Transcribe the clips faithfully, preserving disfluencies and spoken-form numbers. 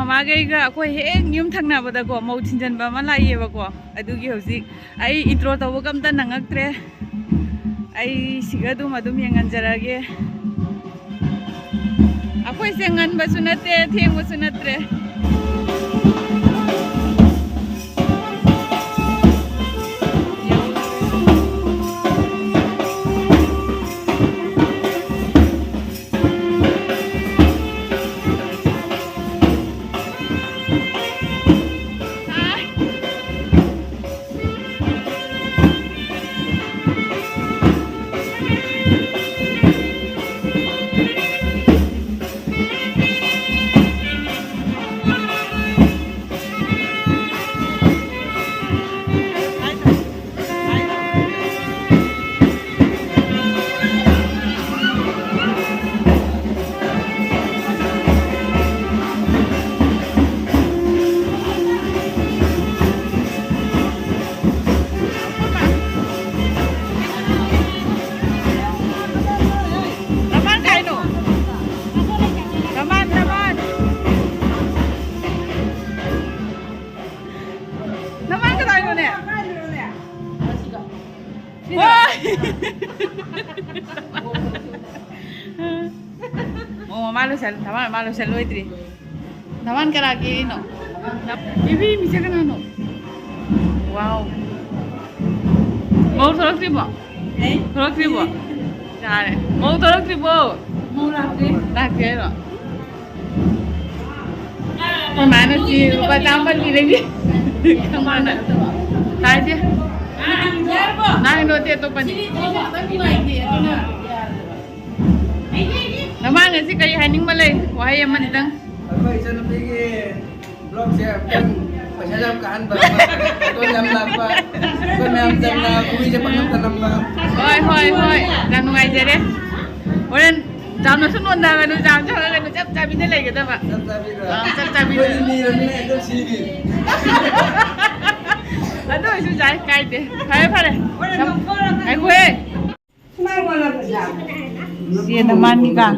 ꯃꯥꯒ ꯑꯩꯒ ꯑꯩꯈꯣꯏ ꯍꯦꯛ ꯌꯨꯝ ꯊꯪꯅꯕꯗꯀꯣ ꯃꯧ ꯊꯤꯟꯖꯟꯕ ꯑꯃ ꯂꯥꯛꯏꯌꯦꯕꯀꯣ꯫ ꯑꯗꯨꯒꯤ ꯍꯧꯖꯤꯛ ꯑꯩ intro ꯇꯧꯕꯒ ꯑꯝꯇ ꯅꯪꯉꯛꯇ꯭ꯔꯦ꯫ ꯑꯩ ꯁꯤꯒ ꯑꯗꯨꯝ ꯑꯗꯨꯝ ꯌꯦꯡꯍꯟꯖꯔꯒꯦ꯫ ꯑꯩꯈꯣꯏꯁꯦ ꯉꯟꯕꯁꯨ ꯅꯠꯇꯦ, ꯊꯦꯡꯕꯁꯨ ꯅꯠꯇ꯭ꯔꯦ꯫ ꯅꯃꯥꯟ ꯀꯥꯏꯅꯣ? ꯅꯃꯥꯟ, ꯅꯃꯥꯟ꯫ ꯅꯃꯥꯟ ꯀꯗꯥꯏꯅꯣꯅꯦ? ꯍꯣꯏ꯫ ꯑꯣ, ꯃꯃꯥ ꯂꯣꯏꯁꯜ-, ꯅꯃꯥꯟ ꯃꯃꯥ ꯂꯣꯏꯁꯜ ꯂꯣꯏꯗ꯭ꯔꯤ꯫ ꯅꯃꯥꯟ ꯀꯅꯥꯒꯤꯅꯣ? ꯏꯕꯤ, ꯃꯤꯁꯦ ꯀꯅꯥꯅꯣ? ꯋꯥꯎ꯫ ꯃꯧ ꯊꯣꯛꯂꯛꯇ꯭ꯔꯤꯕꯣ? ꯑꯩ? ꯊꯣꯛꯂꯛꯇ꯭ꯔꯤꯕꯣ? ꯌꯥꯔꯦ꯫ ꯃꯧ ꯊꯣꯛꯂꯛꯇ꯭ꯔꯤꯕꯣ? ꯃꯧ ꯂꯥꯛꯇ꯭ꯔꯤ꯫ ꯂꯥꯛꯇ꯭ꯔꯤ ꯍꯥꯏꯔꯣ? ꯑꯩꯈꯣꯏ ꯃꯥꯅ ꯆꯦ ꯂꯨꯄꯥ ꯆꯥꯝꯃ ꯄꯤꯔꯒꯦ꯫ ꯈꯪꯕ꯭ꯔꯥ ꯅꯪ? ꯇꯥꯏꯗꯦ꯫ ꯅꯪ ꯅꯣꯠꯇꯦ ꯑꯇꯣꯞꯄꯅꯤ꯫ ꯅꯃꯥ ꯉꯁꯤ ꯀꯔꯤ ꯍꯥꯏꯅꯤꯡꯕ ꯂꯩ? ꯋꯥꯍꯩ ꯑꯃꯅꯤꯗꯪ꯫ ꯑꯩꯈꯣꯏ ꯏꯆꯟꯅꯨꯄꯤꯒꯤ vlogꯁꯦ ꯑꯃꯨꯛꯇꯪ ꯄꯩꯁꯥ ꯌꯥꯝ ꯀꯥꯍꯟꯕ ꯑꯃ, photo ꯌꯥꯝ ꯂꯥꯛꯄ, ꯑꯩꯈꯣꯏ ꯃꯌꯥꯝ ꯆꯪꯅ ꯈꯨꯕꯤꯁꯦ ꯄꯪꯅꯝꯗ ꯅꯝꯕ꯫ ꯍꯣꯏ, ꯍꯣꯏ, ꯍꯣꯏ꯫ ꯌꯥꯝ ꯅꯨꯡꯉꯥꯏꯖꯔꯦ꯫ ꯍꯣꯔꯦꯟ ꯌꯥꯝꯅꯁꯨ ꯅꯣꯟꯊꯒꯅꯨ, ꯌꯥꯝ ꯆꯠꯂꯒꯅꯨ, ꯆꯞ ꯆꯥꯕꯤꯗ ꯂꯩꯒꯗꯕ꯫ ꯆꯞ ꯆꯥꯕꯤꯗ꯫ ꯑꯥ, ꯆꯞ ꯆꯥꯕꯤꯗ꯫ ꯑꯩꯈꯣꯏꯗꯤ ꯂꯤꯔꯕꯅꯤꯅ ꯑꯗꯨꯝ ꯁꯤꯔꯤ꯫ ꯑꯗꯨ ꯑꯣꯏꯔꯁꯨ ꯌꯥꯏ, ꯀꯥꯏꯗꯦ꯫ ꯐꯔꯦ, ꯐꯔꯦ꯫ ꯉꯥꯏꯈꯣꯍꯦ꯫ ꯁꯤ ꯅꯃꯥꯟꯒꯤ ꯀꯥꯡ꯫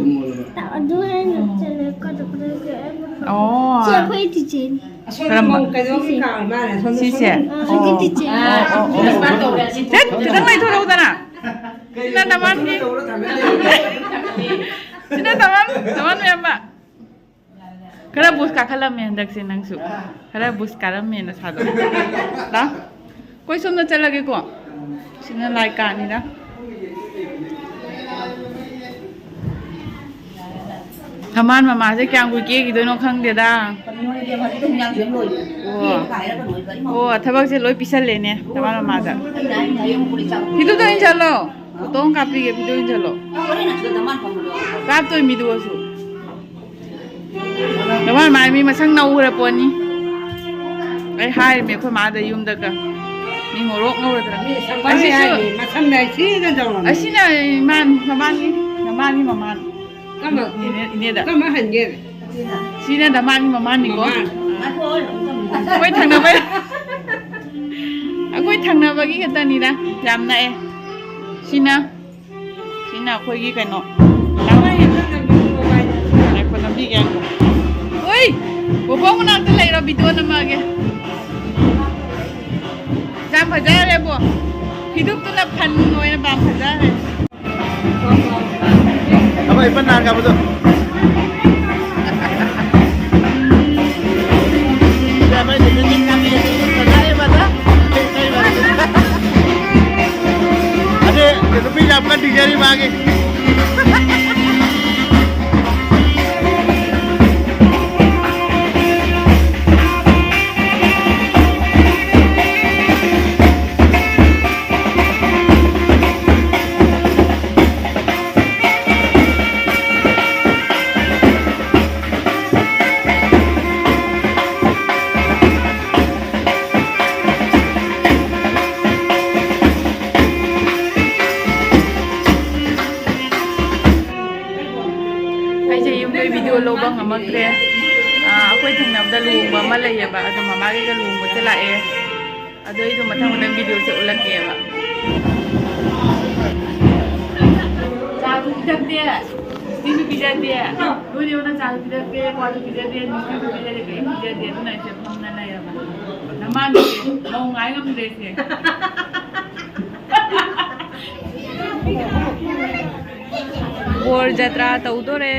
ꯑꯗꯨ ꯑꯩꯅ ꯆꯠꯂꯦ, ꯀꯗꯧ ꯀꯗꯧ ꯀꯗꯧ꯫ ꯑꯣ꯫ ꯁꯤ ꯑꯩꯈꯣꯏ ꯆꯤꯆꯦꯅꯤ꯫ ꯑꯁꯣꯝꯗ ꯀꯔꯝꯕ? ꯃꯧ ꯀꯩꯅꯣꯒꯤ ꯀꯥ ꯃꯥꯜꯂꯦ, ꯑꯁꯣꯝꯗ ꯁꯤꯁꯦ? ꯁꯣꯝꯗ꯫ ꯑꯥ, ꯑꯩꯒꯤ ꯑꯣ, ꯑꯣ, ꯆꯤꯆꯦ꯫ ꯑꯣ, ꯑꯣ, ꯑꯣ꯫ ꯆꯠ, ꯈꯤꯇꯪ ꯂꯩꯊꯣꯔꯛꯎꯗꯅ꯫ ꯁꯤꯅ ꯅꯃꯥꯟꯅꯕꯤ꯫ ꯁꯤꯅ ꯅꯃꯥꯟ-, ꯅꯃꯥꯟꯅꯕꯤ ꯑꯃ꯫ ꯈꯔ ꯕꯨꯁ ꯀꯥꯈꯠꯂꯝꯃꯦ ꯍꯟꯗꯛꯁꯦ ꯅꯪꯁꯨ꯫ ꯈꯔ ꯕꯨꯁ ꯀꯥꯔꯝꯃꯦ ꯅꯁꯥꯗꯣ꯫ ꯂꯥ? ꯑꯩꯈꯣꯏ ꯁꯣꯝꯗ ꯆꯠꯂꯒꯦꯀꯣ꯫ ꯁꯤꯅ ꯂꯥꯏ ꯀꯥꯅꯤꯗ꯫ ꯅꯃꯥꯟ ꯃꯃꯥꯁꯦ ꯀꯌꯥꯝ ꯀꯨꯏ ꯀꯦꯈꯤꯗꯣꯏꯅꯣ ꯈꯪꯗꯦꯗ꯫ ꯑꯣ꯫ ꯑꯣ, ꯊꯕꯛꯁꯦ ꯂꯣꯏ ꯄꯤꯁꯜꯂꯦꯅꯦ ꯅꯃꯥꯟ ꯃꯃꯥꯗ꯫ ꯐꯤꯗꯨꯗ ꯑꯣꯏꯅ ꯆꯠꯂꯣ꯫ ꯐꯣꯇꯣ ꯑꯃ ꯀꯥꯞꯄꯤꯒꯦ, ꯐꯤꯗꯨꯗ ꯑꯣꯏꯅ ꯆꯠꯂꯣ꯫ ꯀꯥꯞꯇꯣꯏ ꯃꯤꯗꯨꯒꯁꯨ꯫ ꯅꯃꯥꯟ ꯃꯥꯏ ꯃꯤ ꯃꯁꯪ ꯅꯧꯈ꯭ꯔ ꯄꯣꯠꯅꯤ꯫ ꯑꯩ ꯍꯥꯏꯔꯤꯃꯦ ꯑꯩꯈꯣꯏ ꯃꯥꯗ ꯌꯨꯝꯗꯒ꯫ ꯃꯤ ꯃꯣꯔꯣꯛ ꯉꯧꯔꯗ꯭ꯔꯥ? ꯃꯤ ꯁꯪꯕꯥꯏ ꯑꯁꯤꯁꯨ ꯍꯥꯏꯅꯤ, ꯃꯁꯝ ꯅꯥꯏ ꯊꯤꯅ ꯇꯧꯔꯝꯃꯤ꯫ ꯑꯁꯤꯅ ꯏꯃꯥꯟ, ꯃꯃꯥꯟꯅꯤ, ꯃꯃꯥꯟꯅꯤ, ꯃꯃꯥꯟ꯫ ꯀꯔꯝꯕ? ꯏꯅꯦ-, ꯏꯅꯦꯗ꯫ ꯀꯔꯝꯕ ꯍꯟꯒꯦ? ꯁꯤꯅ ꯗꯃꯥꯟꯅꯤ, ꯃꯃꯥꯟꯅꯤꯀꯣ꯫ ꯃꯃꯥꯟ꯫ ꯑꯩꯈꯣꯏ ꯊꯪꯅꯕ-, ꯑꯩꯈꯣꯏ ꯊꯪꯅꯕꯒꯤ ꯈꯛꯇꯅꯤꯗ, ꯌꯥꯝ ꯅꯛꯑꯦ꯫ ꯁꯤꯅ ꯁꯤꯅ ꯑꯩꯈꯣꯏꯒꯤ ꯀꯩꯅꯣ꯫ ꯉꯥꯏꯈꯣ, ꯅꯝꯕꯤꯒꯦ, ꯉꯥꯏꯈꯣ꯫ ꯍꯣꯏ! ꯕꯣꯕꯣꯛ ꯃꯅꯥꯛꯇ ꯂꯩꯔꯣ, ꯚꯤꯗꯤꯑꯣ ꯅꯝꯃꯛꯑꯒꯦ꯫ ꯌꯥꯝ ꯐꯖꯈ꯭ꯔꯦꯕꯣ꯫ ꯐꯤꯗꯨꯛꯇꯨꯅ ꯐꯟ ꯑꯣꯏꯅ ꯌꯥꯝ ꯐꯖꯈ꯭ꯔꯦ꯫ ꯑꯃ ꯏꯄꯟ ꯅꯥꯟ ꯀꯥꯞꯄꯗꯣ꯫ ꯑꯗꯩ ꯅꯨꯄꯤ ꯌꯥꯝ ꯀꯟꯅ ꯊꯤꯖꯔꯤ ꯃꯥꯒꯤ꯫ ꯑꯩꯁꯦ ꯌꯨꯝꯗꯩ ꯚꯤꯗꯤꯑꯣ ꯂꯧꯕ ꯉꯝꯃꯛꯇ꯭ꯔꯦ꯫ ꯑꯥ, ꯑꯩꯈꯣꯏ ꯊꯪꯅꯕꯗ ꯂꯨꯍꯣꯡꯕ ꯑꯃ ꯂꯩꯌꯦꯕ, ꯑꯗꯣ ꯃꯃꯥꯒꯤꯒ ꯂꯨꯍꯣꯡꯕꯁꯦ ꯂꯥꯛꯑꯦ꯫ ꯑꯗꯣ ꯑꯩꯗꯣ ꯃꯊꯪ ꯃꯊꯪ ꯚꯤꯗꯤꯑꯣꯁꯦ ꯎꯠꯂꯛꯀꯦꯕ꯫ ꯆꯥ ꯊꯛꯇꯦ꯫ ꯁꯤꯁꯨ ꯄꯤꯖꯗꯦ, ꯂꯣꯏꯅ ꯌꯣꯟꯅ ꯆꯥꯁꯨ ꯄꯤꯖꯗꯦ, ꯀ꯭ꯋꯥꯁꯨ ꯄꯤꯖꯗꯦ, ꯅꯨꯡꯁꯤꯁꯨ ꯄꯤꯖꯗꯦ, ꯀꯔꯤꯝ ꯄꯤꯖꯗꯦ꯫ ꯑꯗꯨꯅ ꯑꯩꯁꯦ ꯐꯝꯅ ꯂꯩꯔꯕꯅꯦ꯫ ꯅꯃꯥꯟꯅꯕꯤ ꯃꯧ ꯉꯥꯏ ꯉꯝꯗ꯭ꯔꯦꯁꯦ꯫ ꯕꯣꯔ ꯖꯇ꯭ꯔꯥ ꯇꯧꯗꯣꯔꯦ꯫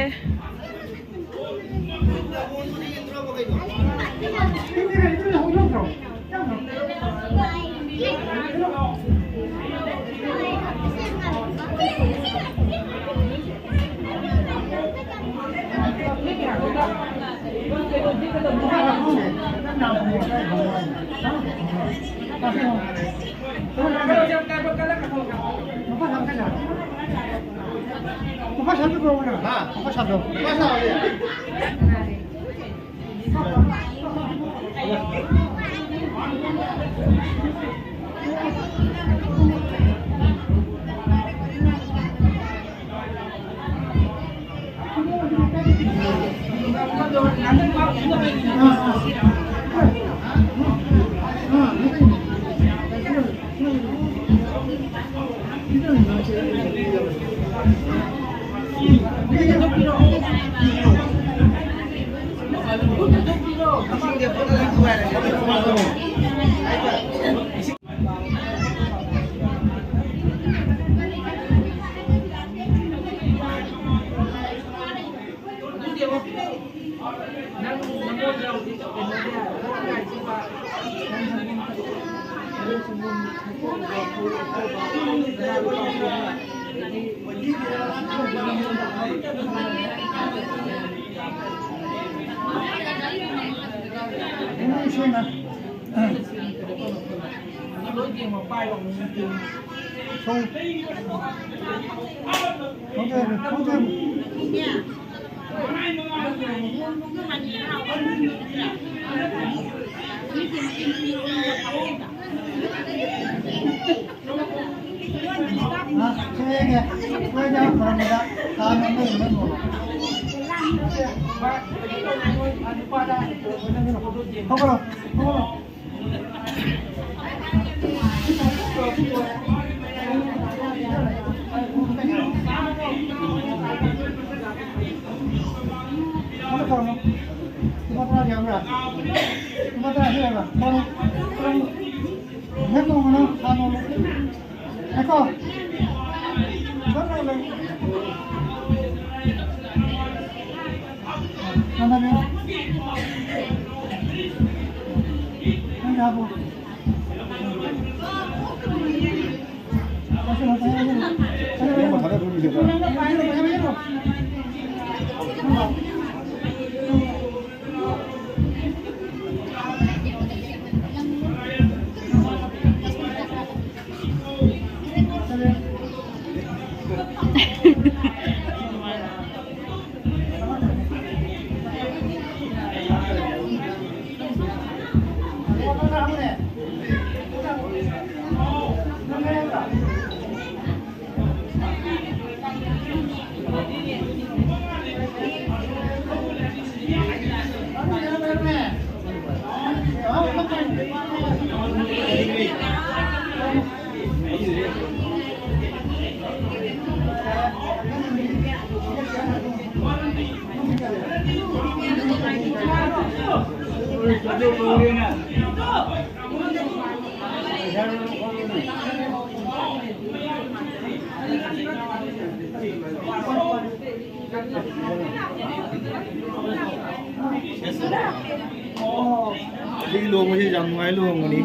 ꯁꯤꯒꯤ ꯂꯨꯍꯣꯡꯕꯁꯤ ꯌꯥꯝ ꯅꯨꯡꯉꯥꯏ ꯂꯨꯍꯣꯡꯕꯅꯤ꯫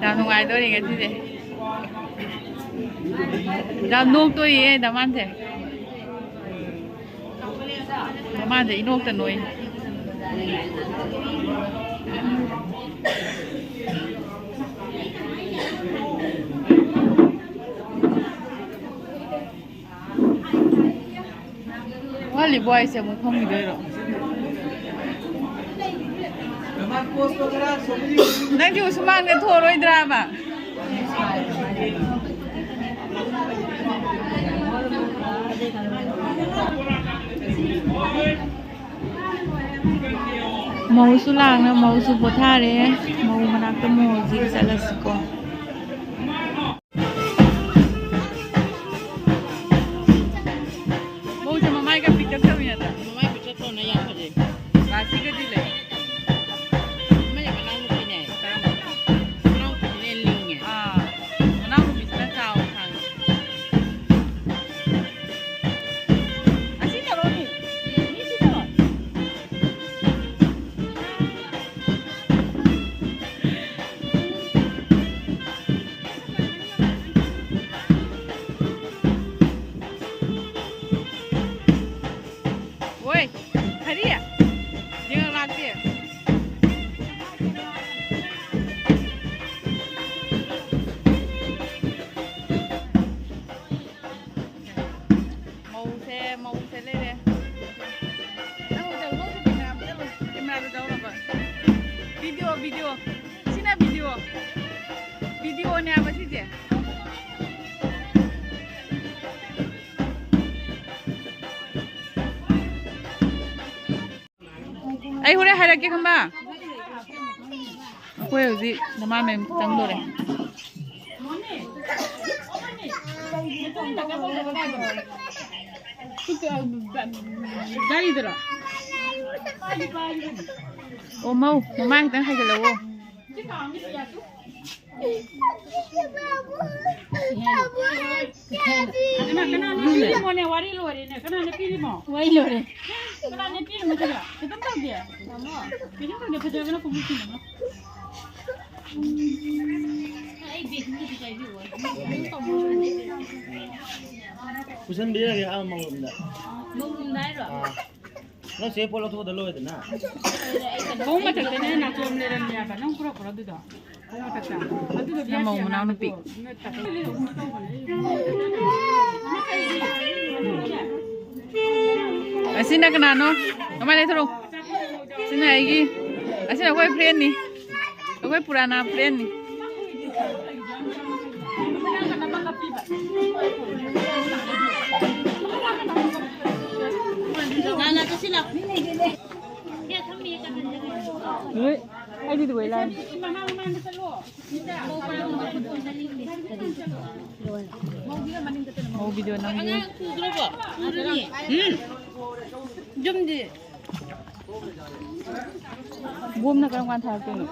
ꯌꯥꯝ ꯅꯨꯡꯉꯥꯏꯗꯣꯔꯤ ꯉꯁꯤꯁꯦ꯫ ꯌꯥꯝ ꯅꯣꯛꯇꯣꯔꯤꯌꯦ ꯗꯃꯥꯟꯁꯦ꯫ ꯗꯃꯥꯟꯁꯦ ꯏꯅꯣꯛꯇ ꯅꯣꯛꯏ꯫ ꯋꯥꯠꯂꯤꯕꯣ ꯍꯥꯏꯁꯦ ꯑꯃꯨꯛ ꯐꯝꯈꯤꯗꯣꯏꯔꯣ? ꯅꯪꯗꯤ ꯁꯨꯃꯥꯡꯗ ꯊꯣꯛꯑꯔꯣꯏꯗ꯭ꯔꯥꯕ? ꯃꯧꯁꯨ ꯂꯥꯡꯅ ꯃꯧꯁꯨ ꯄꯣꯊꯥꯔꯦ꯫ ꯃꯧ ꯃꯅꯥꯛꯇ ꯑꯃꯨꯛ ꯍꯧꯖꯤꯛ ꯆꯠꯂꯁꯤꯀꯣ꯫ ꯃꯧꯁꯦ ꯃꯃꯥꯏꯒ ꯄꯤꯛꯇꯛ ꯇꯧꯏ ꯅꯠꯇ꯭ꯔꯥ? ꯃꯃꯥꯏ ꯄꯤꯛꯇꯛ ꯇꯧꯅ ꯌꯥꯝ ꯐꯖꯩ꯫ ꯔꯥꯁꯤꯒꯗꯤ ꯂꯩ꯫ ꯃꯃꯥꯏ ꯌꯥꯝ ꯌꯥꯕ ꯁꯤꯁꯦ꯫ ꯑꯩ ꯍꯣꯔꯦꯟ ꯍꯥꯏꯔꯛꯀꯦ ꯈꯪꯕ꯫ ꯑꯩꯈꯣꯏ ꯍꯧꯖꯤꯛ ꯅꯃꯥ ꯃꯌꯥꯝ ꯆꯪꯗꯣꯔꯦ꯫ ꯒꯥꯔꯤꯗꯔꯣ? ꯑꯣ, ꯃꯧ, ꯃꯃꯥ ꯈꯤꯇꯪ ꯍꯥꯏꯒꯠꯂꯛꯑꯣ꯫ ꯀꯅꯥ, ꯀꯅꯥꯅ ꯄꯤꯔꯤꯃꯣꯅꯦ? ꯋꯥꯔꯤ ꯂꯣꯏꯔꯦꯅꯦ꯫ ꯀꯅꯥꯅ ꯄꯤꯔꯤꯃꯣ? ꯋꯥꯔꯤ ꯂꯣꯏꯔꯦ꯫ ꯀꯅꯥꯅ ꯄꯤꯔꯤꯃꯣ ꯁꯤꯒ? ꯈꯤꯇꯪ ꯇꯧꯗꯦ꯫ ꯀꯩꯁꯨꯝ ꯇꯧꯗꯦ, ꯐꯖꯕꯅ ꯈꯨꯝꯃꯨ ꯁꯤꯟꯅꯕ꯫ ꯄꯨꯁꯟꯕꯤꯔꯒꯦ ꯑꯥ ꯃꯧꯔꯣꯝꯗ꯫ ꯃꯧꯔꯣꯝꯗ ꯍꯥꯏꯔꯣ? ꯑꯥ꯫ ꯅꯪ ꯆꯦ ꯄꯣꯠ ꯂꯧꯊꯣꯛꯑꯗ ꯂꯣꯏꯔꯦꯗꯅ꯫ ꯐꯃꯨꯡ ꯃꯊꯛꯇꯅꯦ ꯅꯥꯆꯣꯝ ꯂꯩꯔꯝꯃꯦꯕ꯫ ꯅꯪ ꯄꯨꯔꯛꯄ꯭ꯔꯣ ꯑꯗꯨꯗꯣ? ꯐꯃꯨꯡ ꯃꯊꯛꯇ꯫ ꯑꯗꯨꯗꯣ ꯅꯪ ꯃꯧ ꯃꯅꯥꯎꯅꯨꯄꯤ꯫ ꯑꯁꯤꯅ ꯀꯅꯥꯅꯣ? ꯀꯃꯥꯏꯅ ꯂꯩꯊꯣꯔꯛꯎ꯫ ꯁꯤꯅ ꯑꯩꯒꯤ, ꯑꯁꯤꯅ ꯑꯩꯈꯣꯏ friendꯅꯤ꯫ ꯑꯩꯈꯣꯏ ꯄꯨꯔꯥꯅꯥ friendꯅꯤ꯫ ꯂꯥꯛꯑꯣ, ꯂꯥꯛꯑꯣ, ꯆꯠꯁꯤ ꯂꯥꯛꯑꯣ꯫ ꯍꯣꯏ, ꯑꯩꯗꯤ ꯗꯨꯕꯩ ꯂꯥꯛꯑꯦ꯫ ꯃꯧ video ꯅꯝꯒꯦ꯫ ꯑꯉꯥꯡ ꯄꯨꯗ꯭ꯔꯕꯣ? ꯄꯨꯔꯅꯤ꯫ ꯎꯝ꯫ ꯌꯨꯝꯗꯤ? ꯕꯣꯝꯅ ꯀꯔꯝ ꯀꯥꯟ ꯊꯥꯔꯛꯇꯣꯏꯅꯣ?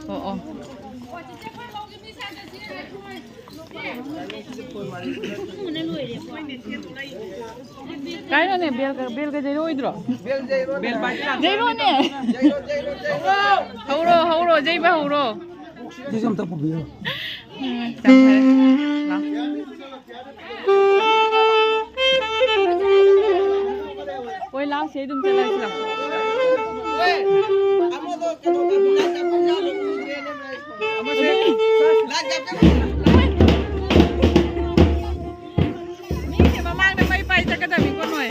ꯑꯣ, ꯑꯣ꯫ ꯀꯥꯏꯅꯣꯅꯦ, ꯕꯦꯜꯒ, ꯕꯦꯜꯒ ꯌꯩꯔꯛꯑꯣꯏꯗ꯭ꯔꯣ? ꯌꯩꯔꯣꯅꯦ꯫ ꯍꯧꯔꯣ, ꯍꯧꯔꯣ, ꯌꯩꯕ ꯍꯧꯔꯣ꯫ ꯁꯤꯁꯨ ꯑꯝꯇ ꯄꯨꯕꯤꯌꯨ꯫ ꯎꯝ, ꯆꯪꯈ꯭ꯔꯦ꯫ ꯂꯥꯎ꯫ ꯍꯣꯏ, ꯂꯥꯎ, ꯁꯤ ꯑꯗꯨꯝ ꯆꯠꯂꯁꯤ ꯂꯥꯎ꯫ ꯃꯤꯒꯤ ꯃꯃꯥꯡꯗ ꯃꯩ ꯄꯥꯏ ꯆꯠꯀꯗꯕꯅꯤꯀꯣ ꯅꯣꯏ꯫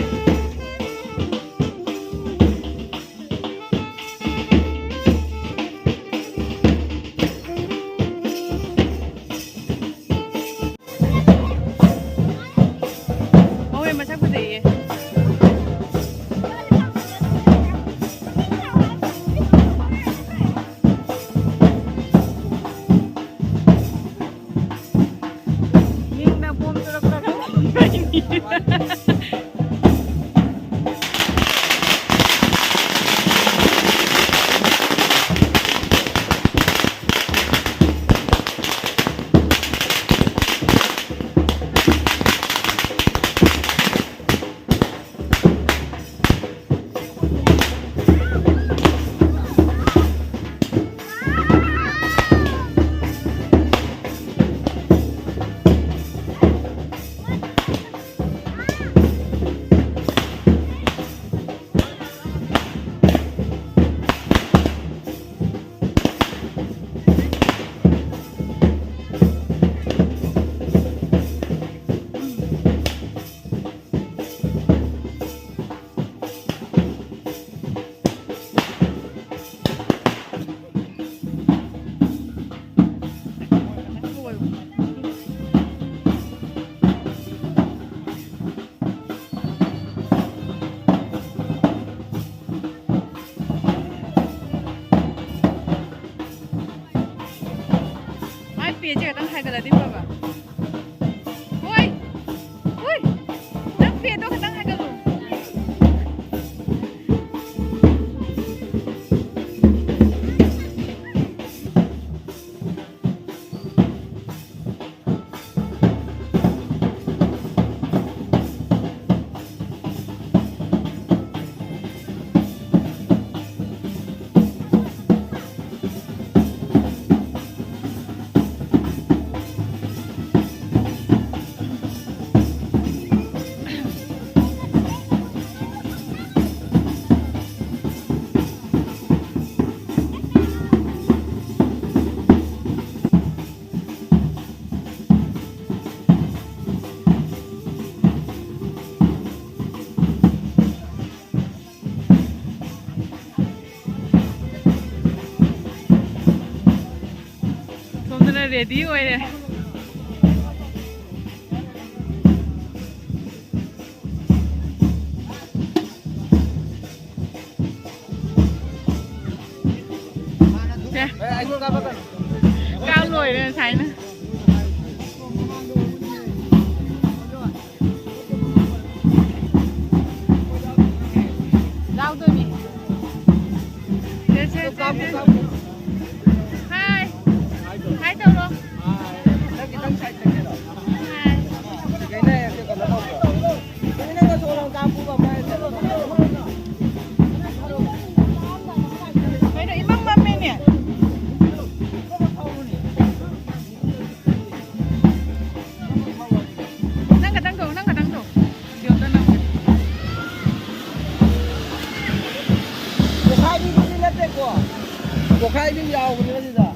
ꯃꯥꯏ ꯄꯦꯠꯁꯦ ꯈꯤꯇꯪ ꯍꯥꯏꯒꯠꯂꯗꯤ ꯐꯕ꯫ ꯍꯣꯏ꯫ ꯍꯣꯏ꯫ ꯅꯪ ꯄꯦꯠꯇꯣ ꯈꯤꯇꯪ ꯍꯥꯏꯒꯠꯂꯨ꯫ ꯁꯣꯝꯗꯅ ꯔꯦꯗꯤ ꯑꯣꯏꯔꯦ꯫ ꯁꯦ꯫ ꯀꯥꯞ ꯂꯣꯏꯔꯦ ꯉꯁꯥꯏꯅ꯫ ꯀꯩꯅꯣ, ꯏꯃꯝ ꯃꯝꯃꯦꯅꯦ꯫ ꯅꯪ ꯈꯇꯪ ꯇꯣꯡ, ꯅꯪ ꯈꯇꯪ ꯇꯣꯡ꯫ ꯚꯤꯗꯤꯑꯣ ꯑꯝꯇ ꯅꯝꯒꯦ꯫ ꯄꯣꯈꯥꯏꯕꯤꯗꯨꯗꯤ ꯅꯠꯇꯦꯀꯣ? ꯄꯣꯈꯥꯏꯕꯤ ꯌꯥꯎꯕꯅꯦꯕ ꯁꯤꯗ꯫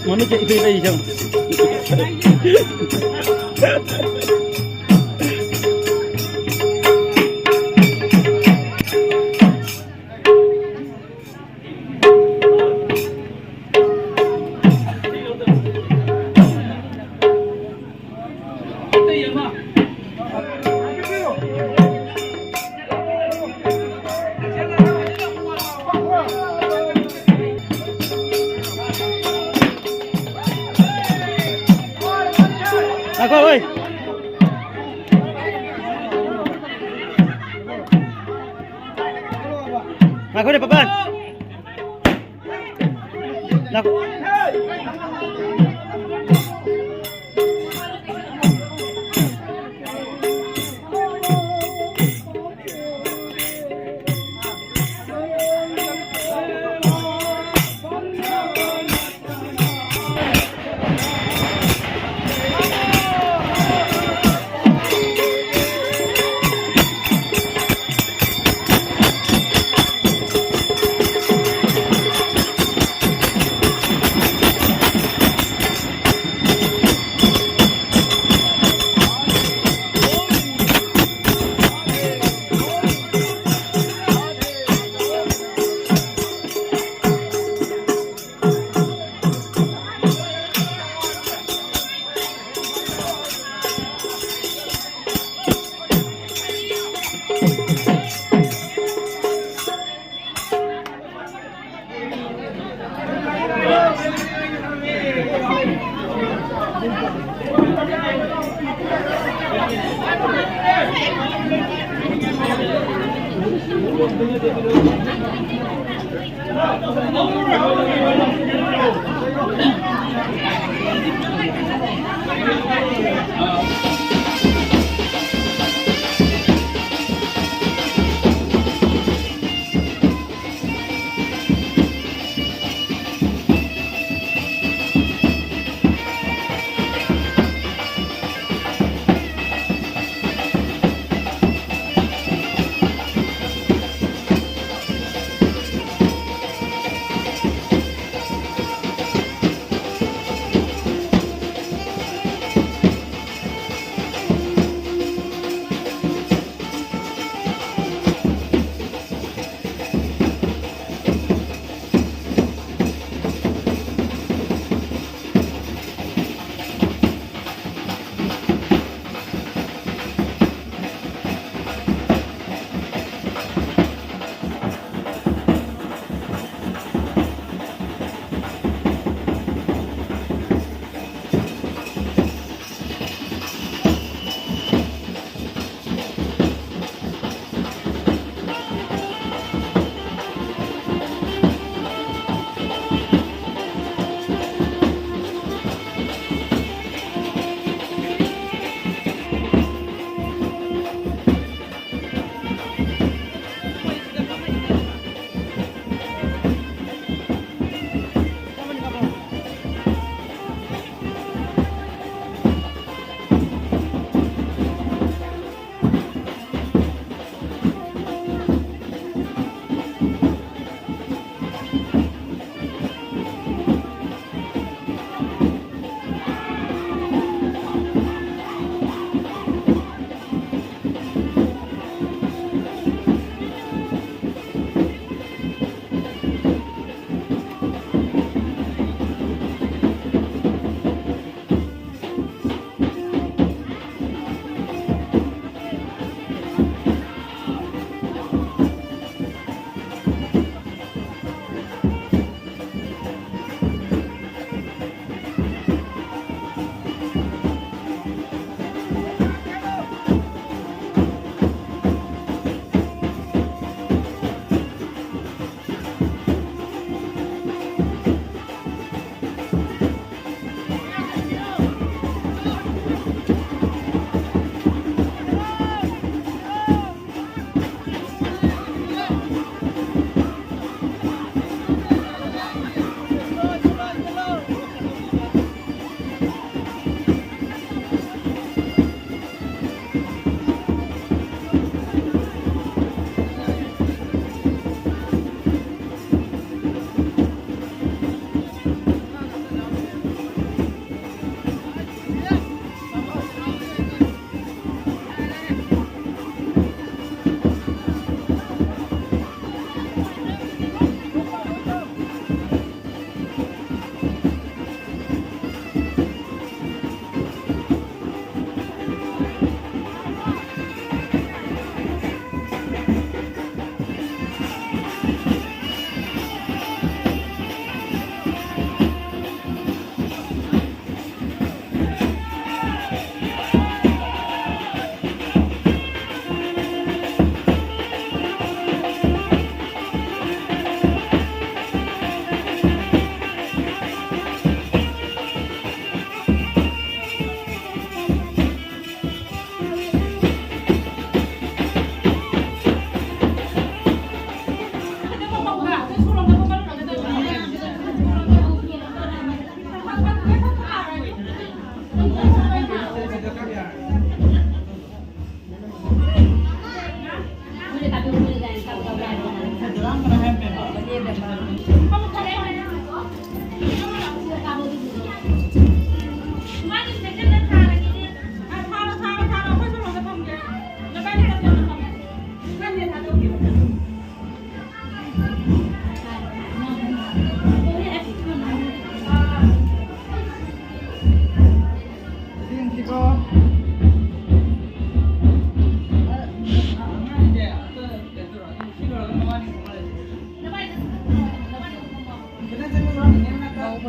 ꯃꯃꯤꯠꯁꯦ ꯏꯄꯩ ꯄꯩ ꯁꯦ ꯌꯦꯡꯉꯨ꯫ ꯉꯥꯏꯈꯣ, ꯑꯣꯏ꯫ ꯉꯥꯏꯈꯣꯅꯦ, ꯄꯥꯄꯥ꯫ ꯉꯥꯏꯈꯣ꯫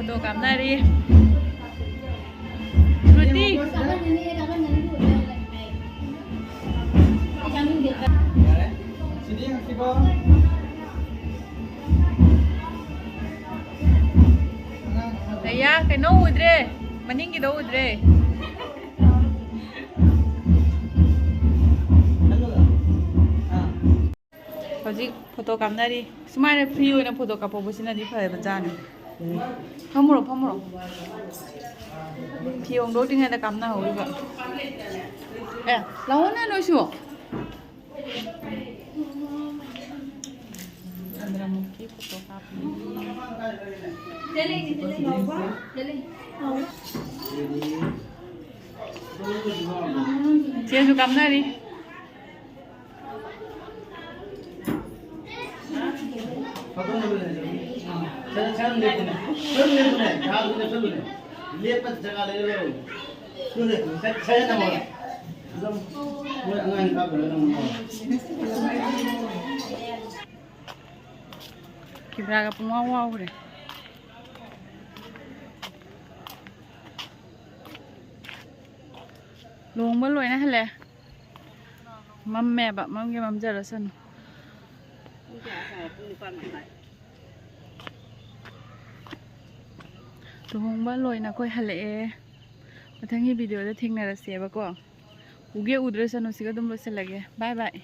ꯐꯣꯇꯣ ꯀꯥꯞꯅꯔꯤ꯫ ꯐ꯭ꯔꯨꯇꯤ꯫ ꯂꯩꯌꯥ, ꯀꯩꯅꯣ ꯎꯗ꯭ꯔꯦ, ꯃꯅꯤꯡꯒꯤꯗꯣ ꯎꯗ꯭ꯔꯦ꯫ ꯍꯧꯖꯤꯛ ꯐꯣꯇꯣ ꯀꯥꯞꯅꯔꯤ꯫ ꯁꯨꯃꯥꯏꯅ ꯐ꯭ꯔꯤ ꯑꯣꯏꯅ ꯐꯣꯇꯣ ꯀꯥꯞꯍꯧꯕꯁꯤꯅꯗꯤ ꯐꯔꯕ ꯖꯥꯠꯅꯤ꯫ ꯐꯝꯃꯨꯔꯣ, ꯐꯝꯃꯨꯔꯣ꯫ ꯐꯤ ꯍꯣꯡꯗꯣꯛꯇ꯭ꯔꯤꯉꯩꯗ ꯀꯥꯞꯅꯍꯧꯔꯤꯕ꯫ ꯑꯦ, ꯂꯥꯛꯑꯣꯅꯦ ꯅꯣꯏꯁꯨ꯫ ꯆꯟꯗ꯭ꯔꯃꯨꯈꯤ ꯐꯣꯇꯣ ꯀꯥꯞꯄꯤ꯫ ꯆꯦꯁꯨ ꯀꯥꯞꯅꯔꯤ꯫ ꯁꯔ, ꯁꯔ ꯂꯦꯞꯄꯨꯅꯦ꯫ ꯁꯔ ꯂꯦꯞꯄꯨꯅꯦ꯫ ꯌꯥꯗ꯭ꯔꯣ ꯂꯦꯞꯁꯜꯂꯨꯅꯦ꯫ ꯂꯦꯞꯄ ꯖꯒꯥ ꯂꯩꯔ ꯂꯩꯔꯣ꯫ ꯁꯔ, ꯁꯔ ꯅꯪꯉꯣ꯫ ꯑꯗꯨꯝ ꯃꯣꯏ ꯑꯉꯥꯡ ꯀꯥꯞꯄꯗ ꯅꯪꯉꯣ꯫ ꯀꯦꯃꯦꯔꯥꯒ ꯄꯨꯡꯉꯥꯎ ꯉꯥꯎꯈ꯭ꯔꯦ꯫ ꯂꯨꯍꯣꯡꯕ ꯂꯣꯏꯅ ꯍꯜꯂꯛꯑꯦ꯫ ꯃꯝꯃꯦꯕ, ꯃꯝꯒꯦ ꯃꯝꯖꯔꯁꯅꯨ꯫ ꯂꯨꯍꯣꯡꯕ ꯂꯣꯏꯅ ꯑꯩꯈꯣꯏ ꯍꯜꯂꯛꯑꯦ꯫ ꯃꯊꯪꯒꯤ ꯚꯤꯗꯤꯑꯣꯗ ꯊꯦꯡꯅꯔꯁꯦꯕꯀꯣ꯫ ꯎꯒꯦ ꯎꯗ꯭ꯔꯁꯅꯨ, ꯁꯤꯒ ꯑꯗꯨꯝ ꯂꯣꯏꯁꯤꯜꯂꯒꯦ꯫ ꯕꯥꯏ ꯕꯥꯏ꯫